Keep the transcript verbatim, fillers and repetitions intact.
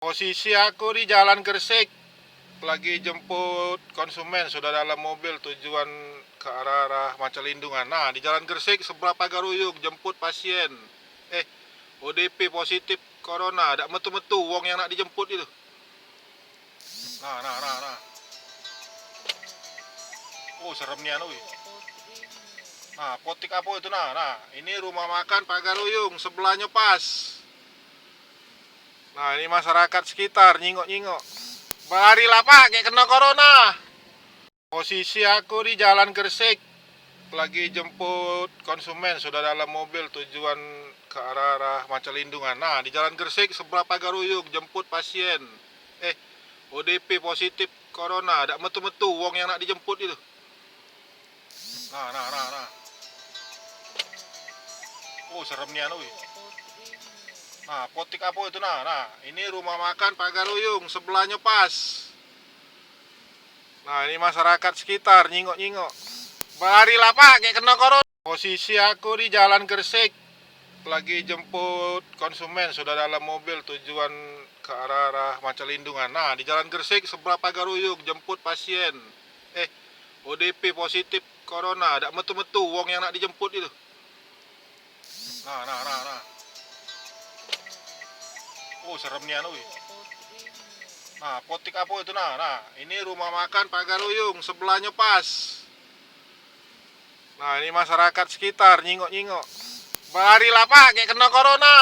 Posisi aku di Jalan Gresik, lagi jemput konsumen, sudah dalam mobil, tujuan ke arah-arah Manchalindungan. Nah, di Jalan Gresik, sebelah Pagar Uyung, jemput pasien. Eh, O D P positif corona, dak metu-metu wong yang nak dijemput itu. Nah, nah, nah, nah. Oh, serem nian, oi. Nah, apotik apa itu, nah? Nah, ini rumah makan Pagar Uyung, sebelahnyo pas. Nah, ini masyarakat sekitar nyingok-nyingok. Belari lah, Pak, kayak kena corona. Posisi aku di Jalan Gresik, lagi jemput konsumen, sudah dalam mobil, tujuan ke arah-arah Manchalindungan. Nah, di Jalan Gresik, sebelah Pagar Uyung, jemput pasien. Eh, O D P positif corona, dak metu-metu wong yang nak dijemput itu. Nah, nah, nah, nah. Oh, serem nian, oi. Nah, apotik apa itu, nah? Nah, ini rumah makan Pagar Uyung, sebelahnyo pas. Nah, ini masyarakat sekitar nyingok-nyingok. Belari lah, Pak, kayak kena corona. Posisi aku di Jalan Gresik, lagi jemput konsumen, sudah dalam mobil, tujuan ke arah-arah Manchalindungan. Nah, di Jalan Gresik, sebelah Pagar Uyung, jemput pasien. Eh, O D P positif corona, dak metu-metu wong yang nak dijemput itu. Nah, nah, nah, nah. Oh, serem nian, oi. Nah, apotik apa itu, nah? Nah, ini rumah makan Pagar Uyung, sebelahnyo pas. Nah, ini masyarakat sekitar nyingok-nyingok. Belari lah, Pak, kayak kena corona.